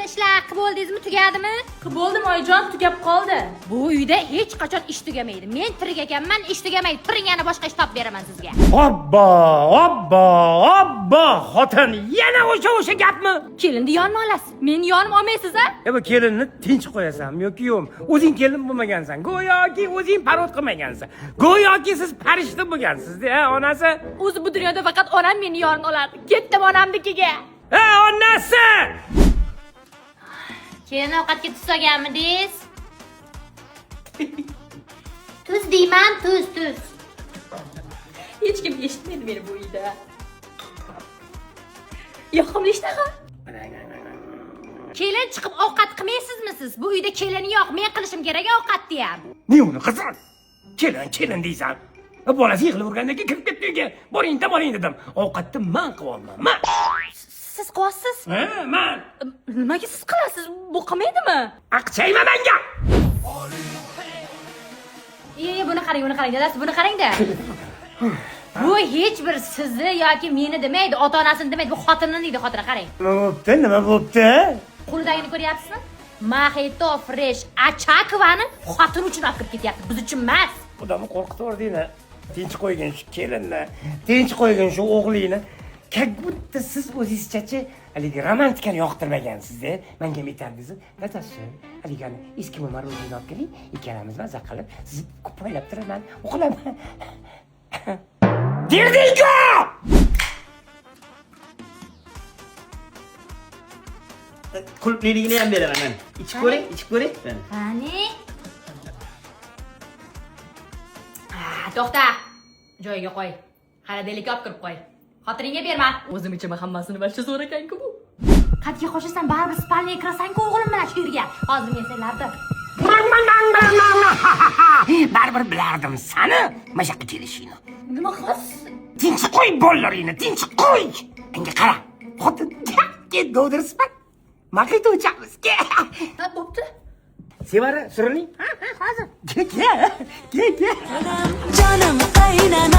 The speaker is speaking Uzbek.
Kelin, ishlar qilib bo'ldingizmi, tugadimi? Qilib bo'ldim, oyijon, tugab qoldi. Bu uyda hech qachon ish tugamaydi. Men tirik ekanman, ish tugamaydi. Turing, yana boshqa ish topib beraman sizga. Obbo, obbo, obbo, xotin, yana o'sha gapmi? Kelinni yonma olasiz, meni yonim olmaysiz a? E, bu kelinni tinch qo'yasanmi yoki yo'qmi? O'zing kelin bo'lmagansan, go'yoki o'zing parod qilmagansan. Go'yoki siz farishta bo'lgansiz-da, onasi. O'zi bu dunyoda faqat onam meni yonin olardi. Ketdim onamnikiga. Ha, onasi! Kelin, ovqatga tuz solganmidingiz? Tuz deyman, tuz, tuz. Hech kim eshitmaydi meni bu uyda. Yoqimli ishtaha. Kelin, chiqib ovqat qilmaysizmi siz? Bu uyda kelin yo'q, men qilishim kerak ovqatni ham. Ne uni qizim? Kelin, kelin deysan. Bolasi yig'ilib urgandan keyin kirib ketdi uyga. Boring, da boring dedim. Ovqatni man qilyapman, man. Siz qilyapsiz? Ha, man. Nimaga siz qilasiz? Bu qilmaydimi? Aqchayma menga. Iye, buni qarang, buni qarang, dadasi, buni qarang-da. Bu hech bir sizni yoki meni demaydi, ota-onasini demaydi, bu xotinini deydi, xotini qarang. Nima bo'pti? Nima bo'pti? Qo'lidagini ko'ryapsizmi? Mojito Fresh Achakovani xotin uchun olib kirib ketyapti, biz uchun emas. Odamni qo'rqitaverdinglar. Tinch qo'ygin shu kelinni, tinch qo'ygin shu o'g'lingni. Как будто siz o'zingizchachi haligi romantikani yoqtirmagansiz-da. Menga ham aytardingiz, dadasi, haligi eski мороженое olib keling, ikkalamiz maza qilib, sizni poylab turaman, uxlaman. Derding-ku! Qulfliligini ham beraman mana. Ichib ko'ring, ichib ko'ring. Mana. Qani? Ah, to'xta. Joyiga qo'y. Xaradiylikka olib kirib qo'y. Xotiningga berma. O'zim ichaman hammasini, вообще zo'r ekan-ku bu. Qatga qo'shasan, baribir спальня ga kirasan-ku o'g'lim bilan shu yerga. Hozir men senlarni Baribir bilardim sani mana shu yoqqa kelishingni. Nima qilasiz? Tinch qo'y bolalaringni, tinch qo'y. Menga qara. Xotin, ket dovdirasizman. Mojito ichamiz. Ke. Ha, bo'pti. Sevara, suriling. Ha, ha, hozir. Ke, ke. Ke, ke. Canım kaynanam.